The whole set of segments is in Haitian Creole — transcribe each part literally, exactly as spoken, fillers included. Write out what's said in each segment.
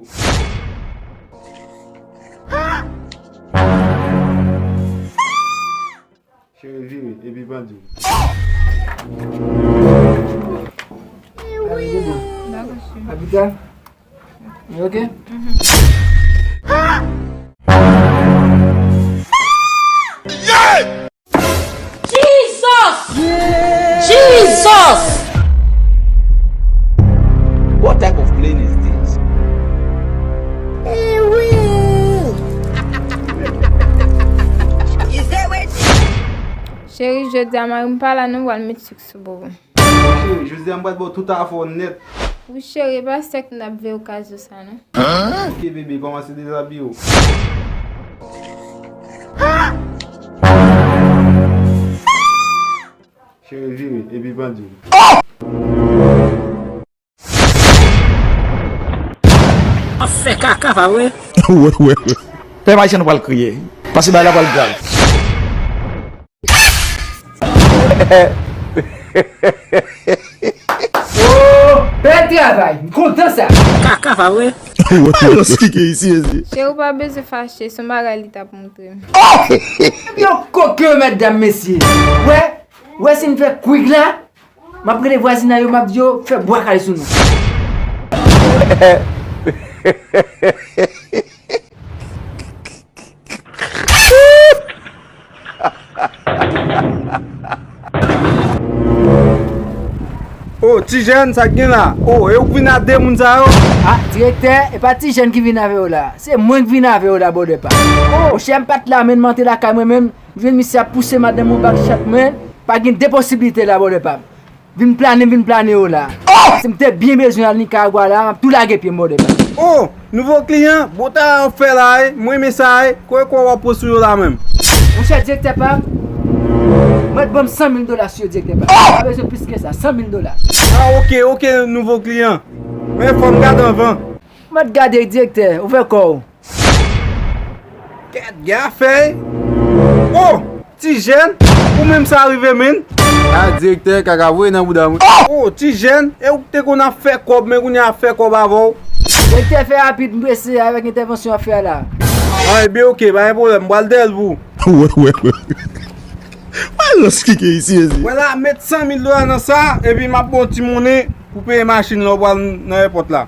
Cheri, vire, epi bandi w. Dakò, cheri. Kapital? You okay? Jesus! Jesus! What type of plane is this? Cheri, jodi a mari m pa la non, m pral met sik sou bobo. Cheri, jodi a m pral ba w tout afè w nèt. Wi cheri, e pa sèk n ap veye okazo sa non. Ok bebe, kòmanse dezabiye w. Cheri, vire, epi bandi w. Ap fè kaka, pa vre? Wè, wè, wè. Pèp ayisyen nou pral kriye. Paske bagay la pral grav. Oh, bèl travay. M kontan sa. Kaka, pa vre? Alòs, ki gen isi, mesye? Cheri, ou pa bezwen fache. Se yon bagay li t ap montre m. Yo koke yo, medam, mesye. Wè, wè si n fè kwik la, m ap rele vwazinay yo, m ap di yo fè bwa kale sou nou. Oh, ti jèn, sa k gen la? Oh, e ou k vin a de moun sa yo? Ah, direktè, e pa ti jèn ki vin avè yo la. Se mwen k vin avè yo la, bòdè pa m. Oh, chè, m pa t la menm, m antre lakay mwen menm, m jwenn misye ap pouse madanm mwen bak chat mwen, pa gen de posiblite la, bòdè pa m. Vin plane, vin plane yo la. Oh! Si m te byen bezwen al Nicaragua la, m ap tou lage pye m bò de pa. Oh! Nouvo kliyan, bon travay w ap fè la, wi. Mwen renmen sa, wi. Kòman w ap pran sou yo la menm? Monchè direktè pa m, mèt ban m san mil dola sou yo direktè pa m. Oh! Pa bezwen plis ke sa, san mil dola. Ah, ok, ok, nouvo kliyan. Men fò m gade anvan. Mèt gade direktè, ouvè kò w. Kèt, gen afè, wi. Oh! Ti jèn, ou menm sa rive, menn? Ah, direktè, kaka voye nan bouda mwen. Oh! Oh, ti jèn, e ou k te konn ap fè kòb, men kounye a ap fè kòb avè w. Direktè, fè rapid, m prese avèk entèvansyon w ap fè a la. Ah, ebyen, ok, pa gen pwoblèm, m pral dèyè l pou ou. Wè, wè, wè. Wè lòs ki gen isi, isi. Wè la, met san mil dola nan sa, epi m ap ba w ti monnen pou peye machin lè w pral nan èpòt la.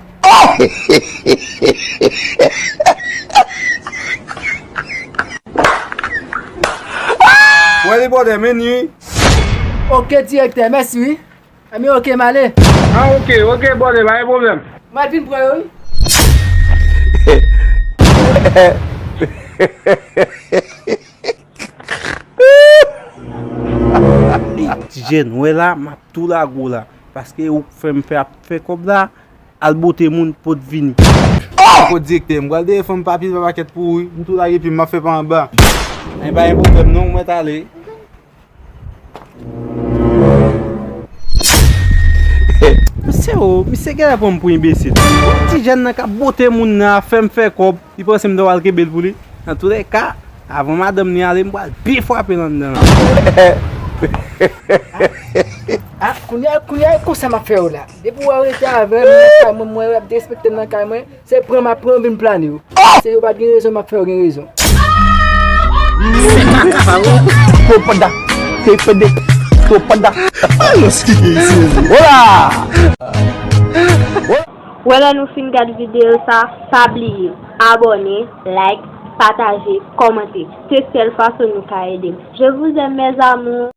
Wè li bòdè, men ni. Ok, direktè, mèsi wi. Enben, ok, m ale. Ah, ok, ok, bòdè, pa gen pwoblèm. M al vin pran yo, wi. Ti jèn, wè la, m ap tou lage w la. Paske ou k fè m fè ap fè kòb la, al bote moun pot vini. Kot direktè, m pral deye fanm papye pa pakèt pou ou, wi. M tou lage pye m, m ap fè pa anba. Men pa gen pwoblèm non, ou mèt ale. Mesye o, misye genlè pran m pou enbesil. Ti jèn nan k ap bote moun nan ap fè m fè kòb. Li panse m ta pral kenbe l pou li. Antoulèka, avan madanm li ale, m pral byen frape l anndan lan. Ah, kounye a, kounye a, e konsa m ap fè yo la. Depi w wè w rete avè m nan kay mwen, m wè w ap derespekte m nan kay mwen, se pran m ap pran w vin plane yo. Se yo pa t gen rezon, m ap fè yo gen rezon. Fè kaka pa wè. Kopada, te pede, kopada. Alòs ki gen isi, isi. Hola! Wè lè nou fin gad videyo sa, pa bliye abòne, like, pataje, kòmante. Se sèl fason nou ka ede m. Je vous aime, mes amours.